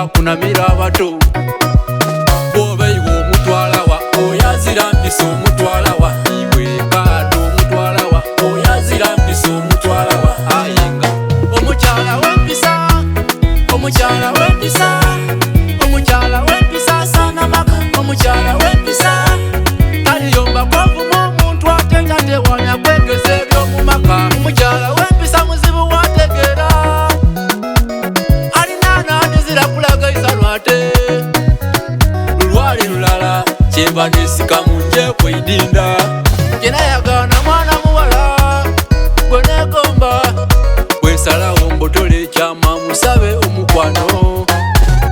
Wakunamira abato Bwoba iwe omutwala wa Oyo azira mpisa omutwala wa Iwe kaado omutwala wa Oyo azira mpisa omutwala wa Aye nga omukyala w'empisa Omukyala w'empisa Omukyala w'empisa asaana maka Omukyala w'empisa Taliyomba kwavuma omuntu ate nga tewanya kwegeza eby'omu maka Omukyala w'empisa muzibu wategeera Alina nandizira kulaga isalo ate Lwali lulala kyenva nesika mu nje kweidinda Kyenayagaana mwana muwala gwe negomba Bwensalawo mbotole ekyama musabe omukwano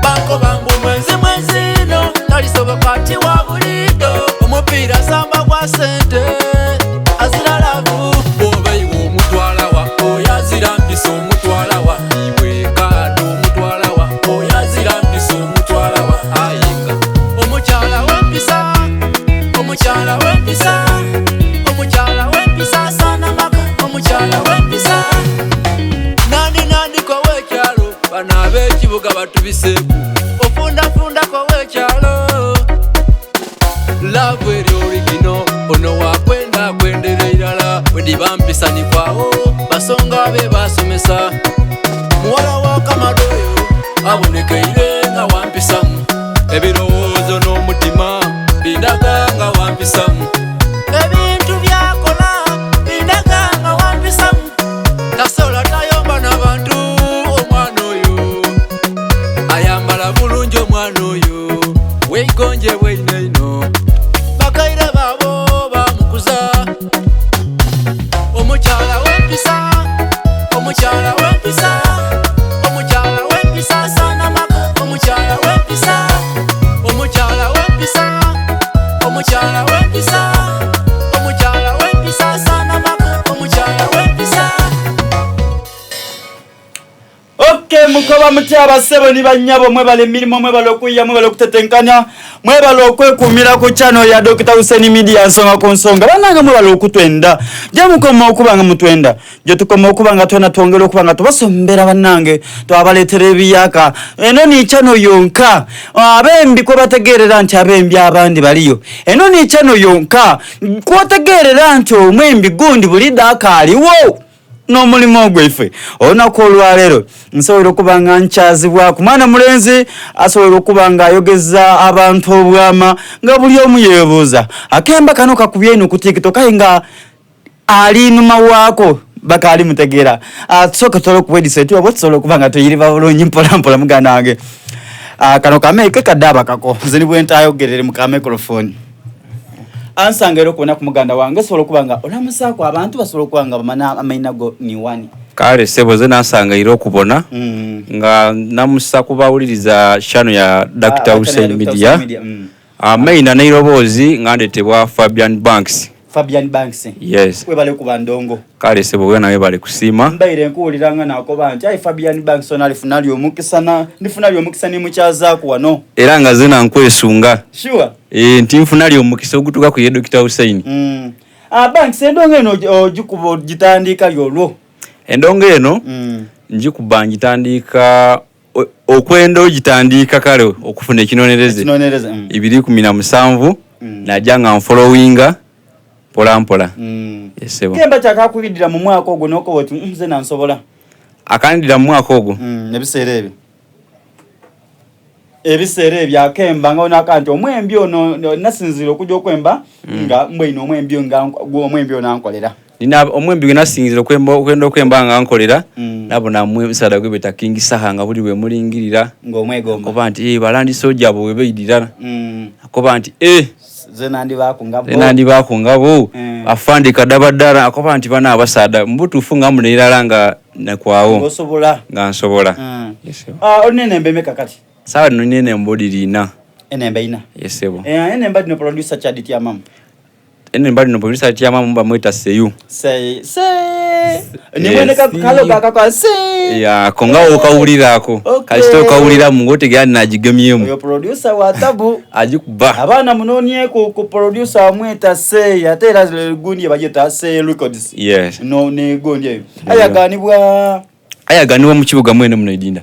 Bankoba mbu mwenzi mwenzi no talisoboka ti wa bulido Omupiira samba gwa sente azira lavu Bwoba iwe omutwala wa oyo azira mpisa omutwala wa Iwe kaado omutwala wa oyo azira mpisa omutwala wa Aye nga omukyala w'empisa omukyala w'empisa omukyala w'empisa asaana maka omukyala w'empisa Nandi nandiko w'ekyalo bano ab'ekibuga batubiseeku Ofundafundako w'ekyalo Love eri origino ono wakwenda akwendera irala Bwediba mpisa nikwawo basonga be basomesa Muwala wa Kamado oyo abonekeire nga wampisamu Ebirowoozo n'omutima bindaga nga wampisamu Ebintu byakola bindaga nga wampisamu Tasobola tayomba n'abantu omwana oyo Ayambala bulungi omwana oyo Weigonje bweino ino Bakaire baabo bamukuza Omukyala w'empisa Omukyala w'empisa Omukyala w'empisa asaana maka Omukyala w'empisa Omukyala w'empisa Omukyala w'empisa Omukyala w'empisa asaana maka Omukyala w'empisa Ok mukoba mutya abasebo ni banyabo mwebale emirimo mwebale okuyiya mwebale okutetenkanya mwebale okwekuumira ku channel ya Dokita Hussein Media nsonga ku nsonga banange mwebale okutwenda gyemukoma okuba nga mutwenda gyetukoma okuba nga twena twongera okuba nga tubasombera banange twabaletera ebiyaka eno ni channel yonka abembi kwebategerera nti abembi abandi baliyo eno ni channel yonka kwotegerera nti omwembi gundi bulidho akaliwo. N'omulimo gwaife olunaku olwaleero nsoboire okuba nga nkyazibwaku mwana mulenzi asoboire okuba nga ayogeza abantu obwama nga buli omu yebuuza akemba kano kakubye inho ku tiktok aye nga ali inhuma waako bakaali mutegeera. Tusooke tutole ku headset oba tusobola okuba nga tweyiriba bulungi mpola mpola muganda wange. Kano ka mic kadaaba kako nze ni bwentayogerere mu ka microphone. Ansanga era okubona ku muganda wange osobola okuba nga olamusaaku abantu basobola okuba nga bamanya amaina go ni wani. Kale sebo nze nasangaire okubona nga namusa ku bawuliriza channel ya Daakita Hussein Media. Amaina n'eiroboozi nga ndhetebwa Fabian Banks. Fabian Banks. Yes. Webale kuba ndongo. Kale sebo wena webale kusiima. Mbaire nkuwulira nga nakoba nti aye Fabian Banks ono alifuna li omukisa na ndifuna li omukisa ni mukyazaaku wano. Era nga zena nkwesunga. Sure. Eeh nti nfuna li omukisa ogutuukaku ye Dokita Hussein. Mm. Ah, Banks endongo eno ogikuba ogitandiika li olwo? Endongo eno mm. ngikuba ngitandiika okwenda ogitandiika kale okufuna ekinonereze mm. 2017 mm. naja nga nfolowinga mpola mpola. Mm. Yes, sebo. Kemba kyakakubidira mu mwaka ogwo nokoba oti mm, nze nansobola. Akandidira mu mwaka ogwo? Mm, ebiseera ebyo. Ebiseera ebyo akemba nga onaka nti omwembi ono nasinziira okuja okwemba mm. nga mbweine omwembi nga omwembi ono ankolera. Nina omwembi gwe nasinziira okwemba okwenda okwemba nga ankolera mm. nabona omusaadha gwe beta King Saha nga buli bwemulingirira nga omwegomba akoba nti eh balandi soja bo webeidira mm. akoba nti eh Ze nandibaaku nga bo. Ze nandibaaku nga bo. Mm. Afande Kadabadala akoba nti bano abasaadha mu butuufu nga muna irala nga nakwagho. Nga osobola. Nga nsobola. Mm. Yes sebo. Ah, olina enembe emeka kati? Sawa dhino nina enembo dhiri inha. Enembe inha? Yes sebo. Eh, enemba dhino producer ki adhityamamu? Enemba dhino producer atyamamu bamweta Seyu. Se, se. Ni mwene ka, kalo ka ka se. Ya, ako nga w'okawulira ako. Okay. Kasita okawuliramu ng'otegeera nti nagigemyemu. Oyo producer wa tabu. Agikuba. Abaana munonieku ku producer amweta Seyi ate era gundi ye bagyeta Seyi Records. Yes. No ne gundi eyo. Ayaganibwa Ayaganibwa mu kibuga mwene muno Idinda.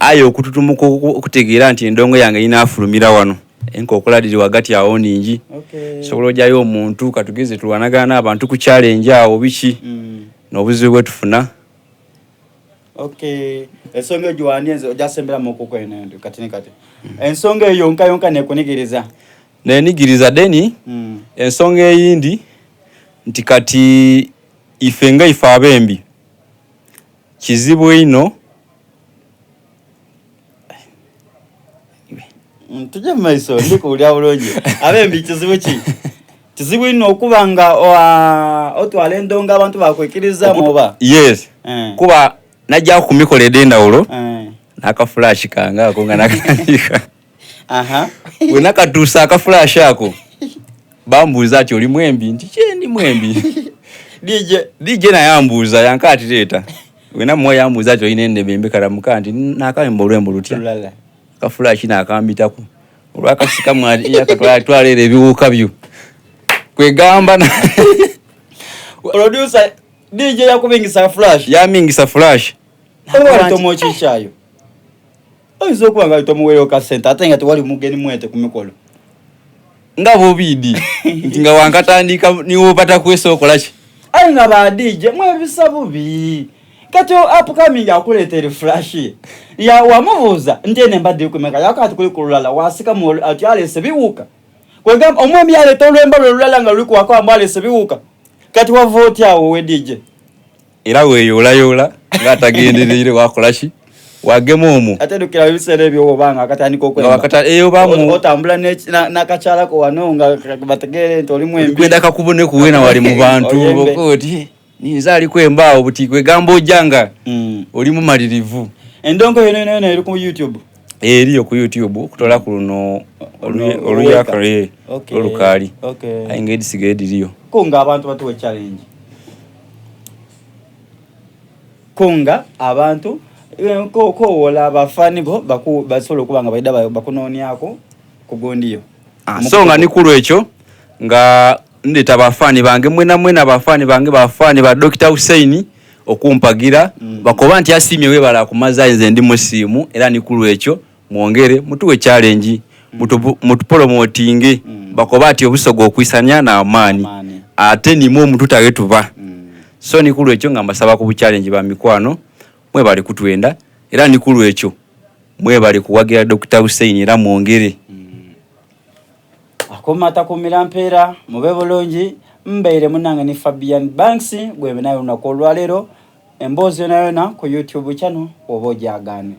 Aye okututumuka okutegeera nti endongo yange inaafulumira wano, enkokola dhiri ghagati agho nhingi. Osobola ojayo omuntu katugeze tulwanagana n'abantu ku challenge agho biki, n'obuzibu bwetufuna. Okay, ensonga eyo giwandye ojasemberamuku kwene kati ni kati. Ensonga eyo yonka yonka nekunigiriza? Nenigiriza then ensonga eyindi nti kati ife nga ife abembi kizibu inho. Mm, tujje mu maiso ndi kuwulira bulungi abembi kizibu ki kizibu inho okuba nga otwala endongo abantu bakwikirizamu oba yes Eh. kuba najjaku ku mikolo edh'endhawulo Eh. n'akafulashi kange ako nga nakatandika Aha. bwe nakatuusa akafulashi ako bambuuza ati oli mwembi nti kye ndi mwembi DJ DJ naye ambuuza yanka ati leeta wena muwa yambuuza ati olina endebe embi kalamuka nti nakayimba olwembo lutya lulala. akafulashi nakambitaku olwakasikamu ati yakatwala era ebiwuka byo kwegamba na Producer DJ yakubingisa flash. yamingisa flash Oba wali tomwokikyayo. Oyinza okuba nga wali tomuweeyo ka sente ate nga tewali mugeni mwete ku mikolo. Nga bw'obiidhi nti nga wankatandika ni w'obatakwesa okola ki? Aye nga ba DJ mwebisa bubi. Kati upcoming akuleetera flash ye. Ya wamubuuza nti eno embadde eri ku meka yakoba ati kuliku lulala wasikamu ati aleese biwuka. Kwegamba omwami aleeta olwemba lwe lulala nga luliku wakoba mbu aleese biwuka. Kati wava otya awo owe DJ? Era weeyoolayoola ng'atagendereire waakola ki? Waagema omwo. Ate dhukira ebiseera ebyo bw'oba nga wakatandika Nga okwemba. wakata eyo obaamu. Otambula n'akakyala ko wano nga bategeere nti oli mwembi. Oli kwenda kakuboneku weena wali mu bantu Oyembe. okoba oti ninze ali kwemba agho buti kwegamba oja nga oli mumalirivu. Endongo yonayona yona eri ku YouTube? Eriyo ku YouTube okutoolaku luno Oluweka. olukaali aye nga edhisigaire dhiriyo. Kunga abantu batuwe challenge. Kunga abantu eh, kowola bafani bo basobola okuba nga baidha bakunoniaku ku gundi yo. Ah, so nga ni kulwa ekyo nga ndeta bafaani bange mwena mwena bafaani bange bafaani ba Dokita Hussein okumpagira bakoba nti asiimye webale akumaze aye nze ndi musiimu era ni kulwa ekyo mwongere mutuwe challenge mutu mutupolomotinge bakoba ati obusoga okwisania n'amaani Amaani. ate nimwo omututa ghetuba so ni kulwa ekyo nga mbasaba ku buchallenge ba mikwano mwebale kutwenda era ni kulwa ekyo mwebale kuwagira Dokita Hussein era mwongere. Akuuma atakuumira mpeera, mube bulungi. Mbaire munange ni Fabian Banks gwembe naye olunaku olwaleero. Emboozi yonayona ku YouTube channel woba ogyagaane.